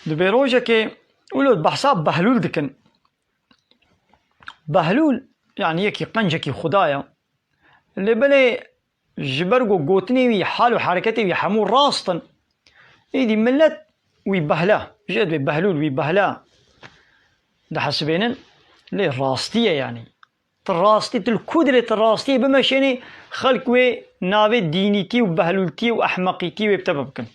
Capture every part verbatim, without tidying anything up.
Dibê rojekê wilo behsa Behlûl dikin. Behlûl, yanî yekî qencekî Xuda ye. Lê belê ji ber ku gotinê wî, hal û hereketê wî hemû rast in, êdî millet wî behle, jê dibê Behlûl, wî behle dihesibênin. Lê rastî ye yanî. Tu rastî, tu li ku dilê tu rastiyê bimeşênî, xelk wê navê dînîtî û behlûltî û ehmeqîtî wê bi te bikin.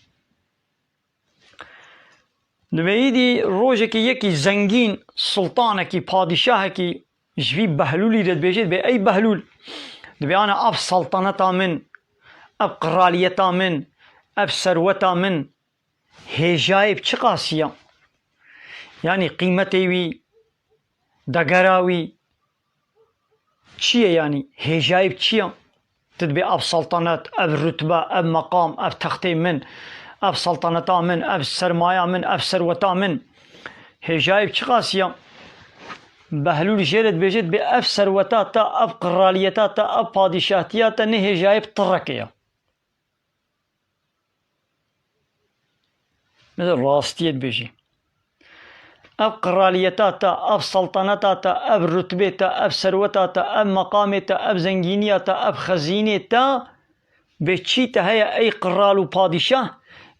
Dibê êdî rojekî yekî zengîn, sultanekî, padîşahekî ji vî Behlûlî re dibêje, dibê ey Behlûl, dibê ana ev saltaneta min, ev qiraliyeta min, ev serweta min, hêjayê bi çi qasî ya? Yanî qîmetê wî, degera wî çi ye yanî? Hêjayê bi çi ya? Tu dibê ev saltanet, ev rutbe, ev meqam, ev textê min, ev saltaneta min, ev sermaya min, ev serweta min. Hêjayê bi çi qasî ya? Behlûl jê re dibêje, dibê ev serweta te, ev qiraliyeta te, ev padîşahtiya te ne hêjayê bi tirekê ya. Mesela rastiyê dibêjî. Ev qiraliyeta te, ev saltaneta te, ev rutbê te, ev serweta te, ev meqamê te, ev zengîniya te, ev xezînê te, bê çî te heye ey qiral û padîşah,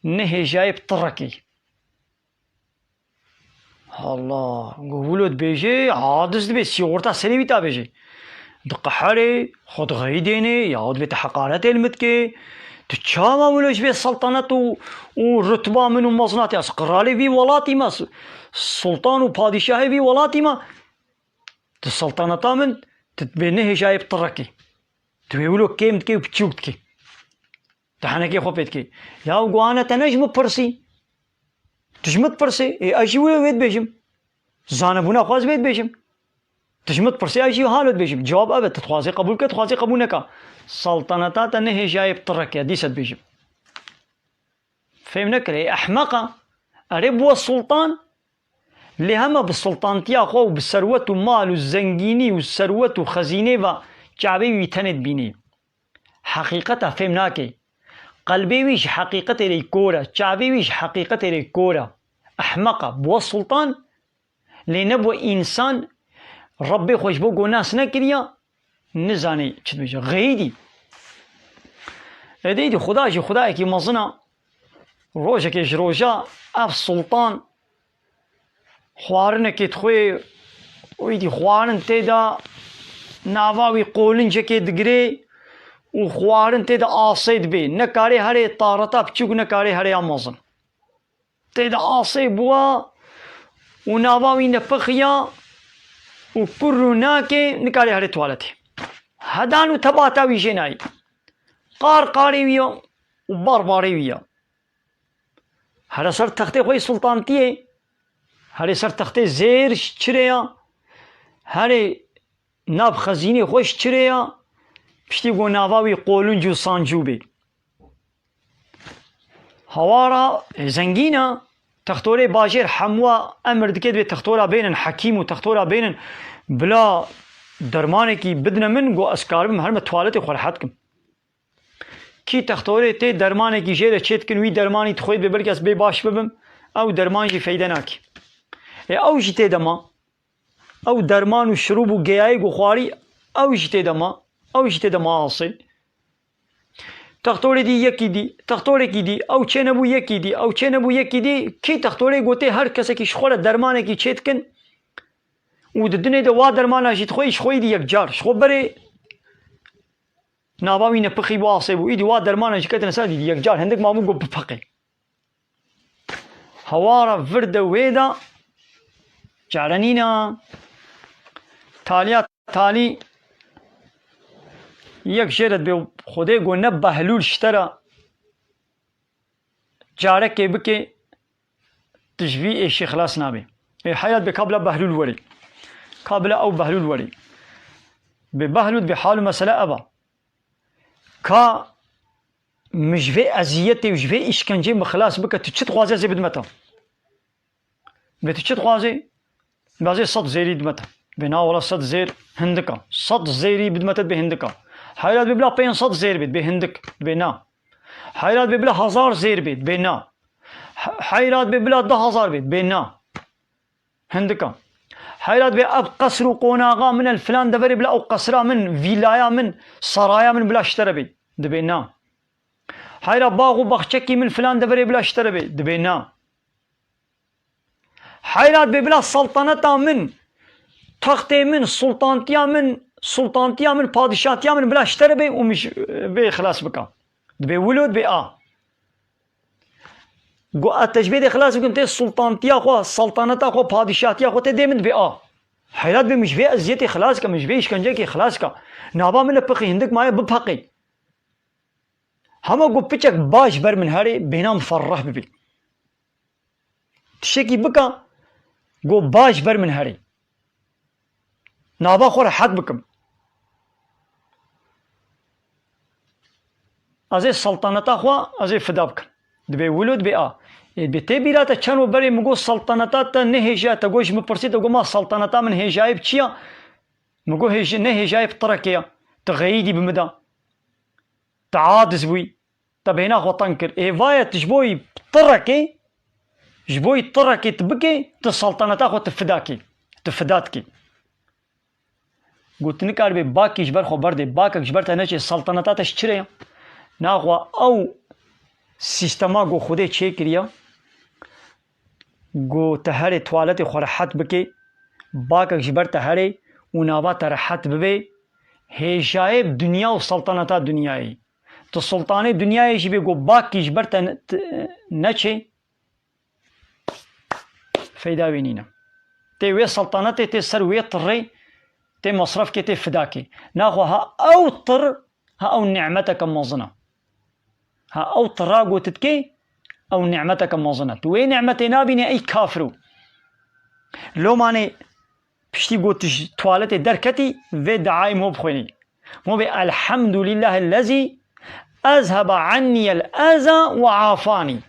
ne hêjayê bi tirekê. Allah, go wilo dibêje, hadis dibê, sîgorta serê wî ta bêje. Diqeherê, xwe dixeyidênê, ya dibê te heqaretê li min dikê. Tu çawa wilo ji vê seltanet û, û rutba min û mezinatê, ez qiralê vî welatî me, s-, sultan û padîşahê vî welatî me. Tu seltaneta min, tu dibê ne hêjayê bi tirekê. Tu wê wilo kêm dikê û piçûk dikê. Tu henekê xwe pê dikê. Ya û guhane te ne ji min pirsî. Tu ji min dipirsê, ê, ez jî wê, wê dibêjim. Zanebûna xwe ez wê dibêjim. Tu ji min dipirsê, ez jî halo dibêjim. Cewab ev e, tu dixwazê qebûl ke, dixwazê qebûl neka. Saltaneta te ne hêjayê bi tirek e, dîse dibêjim. Fêm nekirê, ehmeq e. Erê bûwe sultan, lê hema bi sultantiya xwe û bi serwet û mal û zengînî û serwet û xezînê ve çavê wî tenê dibînî. Heqîqeta fêm nake. Qelbê wî ji heqîqetê re kor e, çavê wî ji heqîqetê re kor e. Ehmeq e. Bûwe sultan, lê nebûwe însan, Rebbê xwe ji bo ku nas nekiriya, nizanê çi dibêje. Xeyîdî. Êdî Xuda jî Xudayekî mezin e. Rojekê ji roja ev sultan xwarinekê dixwê û êdî xwarin tê de nava wî qolincekê digirê û xwarin tê de asê dibê. Nekarê herê tareta biçûk, nekarê herê ya mezin. Tê de asê bûwa û nava wî nepixiya û kur û nakê, nikarê herê tuwaletê. Hedan û tebata wî jê nayê. Qar qarê wî ya û bar barê wî ya. Here ser textê xwe yê sultantiyê, herê ser textê zêr çirê ya, herê nav xezînê xwe ji çirê ya, piştî ku nava wî qolunc û sancû bê. Hawara, e, zengîn e, textorê bajêr hemûa emir dike dibê textora bênin hekîm û textora bênin bila dermanekî bidine min, ku ez karibim herme tuwaletê xwe rehet kim. Kî textorê tê dermanekî jê re çêdikin, wî dermanî dixwê dibê belkî ez bê baş bibim, ew derman jî feyde nake. Ê ew jî tê de ma. Ew derman û şirûb û geyayê ku xwarî, ew jî tê de ma. Ew jî tê de ma asê. Textorê dî yekî dî, textorekî dî, ew çênebû yekî dî, ew çênebû yekî dî, kî textorê gotê her kesekî ji xwe re dermanekî çêdikin û di dinê de wa dermana jî dixweyî ji xwe yî dî yekcar. Ji xwe berê nava wî nepixî bû asê bû. Îdî wa dermana jî ketine ser dî yekcar hindik mabû got bipiqê. Hewara vir de wê de çare nîne. Taliya talî yek jê re dibê Xwedê got ne Behlûl ji te re carekê bike, tu ji vî êşê xilas nabî. Ê heyra dibê ka bila Behlûl werî. Ka bila ew Behlûl werî. Bê Behlûl bê hal û mesele ev e. Ka min ji vê eziyetê û ji vê îşkencê min xilas bike, tu çi dixwazî ez ê bidime te? Bê tu çi dixwazî? Bazê sed zêrî dime te. Bê na wela sed zêr hindik e. Sed zêrî bidime te dibê hindik e. Heyra dibê bila pênc sed zêr bê, dibê hindik, dibê na. Heyra dibê bila hezar zêr bê, dibê na. He-, heyra dibê bila du hezar bê, dibê na. Hindika. Heyra dibê ev qesr û qonaxa min el filan deverê bila ew qesra min, vîlaya min, saraya min bila ji te re bê. Dibê na. Heyra bax û baxçekî min filan deverê bila ji te re bê. Dibê na. Heyra dibê bila saltaneta min, textê min, sultantiya min, sultantiya min, padişatiya min bila ji te re bê û min ji vê xilas bika. Dibê wilo, dibê a. Got, ez te ji vê dê xilas bikim, tê sultantiya xwe, saltaneta xwe, padişatiya xwe tê dê min, dibê a. Heyra dibê min ji vê eziyetê xilas ke, min ji vê îşkencekê xilas ke. Nava min li pixî hindik maye bipeqê. Hema got piçek baş ber min herê, bêhna miferreh bibî. Tiştekî bika, got baş ber min herê. Nava xwe rehet bikim. Ez ê saltaneta xwe, ez ê fida bikim. Dibê wilo, dibê a. Ê, dibê tê bîra te çend ro berê min got saltaneta te ne hêja, te got ji min pirsî, te got ma saltaneta min hêjayê bi çi ya? Min got hêj-, ne hêjayê bi tirekê ya. Tu xeyîdî bi min de. Tu aciz bûyî. Te bêhna xwe teng kir. Ê vaye tu ji bo yî tirekê, ji bo yî tirekê tu bikê, tu saltaneta xwe tu fida kê. Tu fida dikê. Got, tu nikaribê bakî ji ber xwe berdê, bakek ji ber te neçê, saltaneta te ji çi re ye? Naxwe ew sîstema ku Xwedê çêkiriye, ku te herê tuwaletê xwe rehet bikê, bakek ji ber te herê û nava te rehet bibê, hêjayê bi dinya û saltaneta dinyayê. Tu sultanê dinyayê jî bê ku bakî ji ber te ne-, t-, neçê, feyda wê nîne. Tê wê saltanetê, tê ser wê tirê, tê masrefkê, tê fidakê. Naxwe ha ew tir, ha ew nîmeteke mezin e. Ha ew tira got dikê, ew nîmeteke mezin e. Tu wê nîmetê nabînî ey kafiro. Lomanê piştî got tu ji tuwaletê derketî, vê duayê min bixwînî. Min bê elhamdulillahillezî ezhebe anniyel eza ve afani.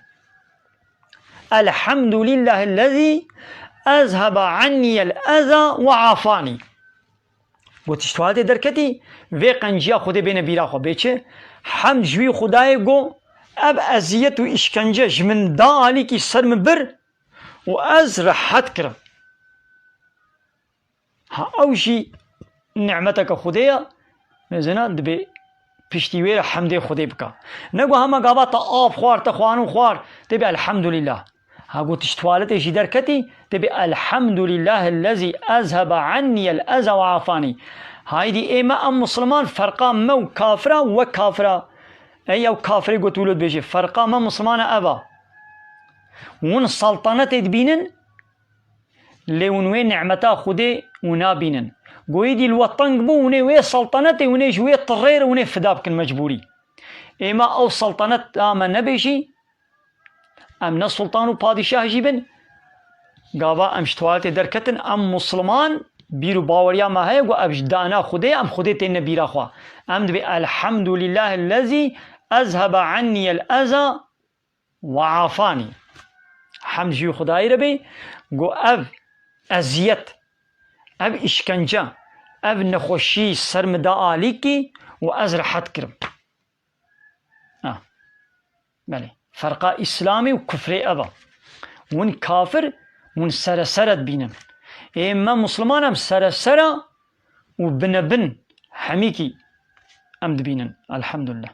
Elhamdulillahillezî ezhebe anniyel eza ve afani. Got, ji tuwaletê derketî, vê qenciya Xwedê bêne bîra xwe, bê çi? Hemd ji wî Xwedayê got, ev eziyet û îşkence ji min da alîkî, ser min bir û ez rehet kirim. Ha, ew jî nîmeteke Xwedê ye, mêzena dibê piştî wê re hemdê Xwedê bika. Ne ku hema gava te av xwar, te xwarin xwar, tê bê elhamdulillah. Ha, got ji tuwaletê jî derketî, tê bê elhamdulillahillezî ezhebe anniyel eza ve afani. Haydî ê me em musulman, ferqa me û kafira wek kafira. Ey ew kafirê got wilo dibêjê, ferqa me musulmana ev a. Hûn saltanetê dibînin, lê hûn wê nîmeta Xwedê hûn nabînin. Goyî dîl we teng bû, hûn ê wê saltanetê, hûn ê ji wê tirê re hûn ê fida bikin mecbûrî. Ê me ew saltaneta me nebêjî, em ne sultan û padîşah jî bin. Gava em ji tuwaletê derketin, em musulman, bîr û baweriya me heye ku ev ji dana Xwedê, em Xwedê têne bîra xwe. Em dibê elhamdulillahillezî ezhebe anniyel eza ve afani. Hemd ji wî Xwedayî re bê, got ev eziyet, ev îşkence, ev nexweşî ser min da alîkî û ez rehet kirim. Ha. Belê. Ferqa Îslamê û kufrê ev e. Hûn kafir, hûn seresere dibînin. Ê me musulman em seresere û binebin hemîkî em dibînin. Elhamdulillah.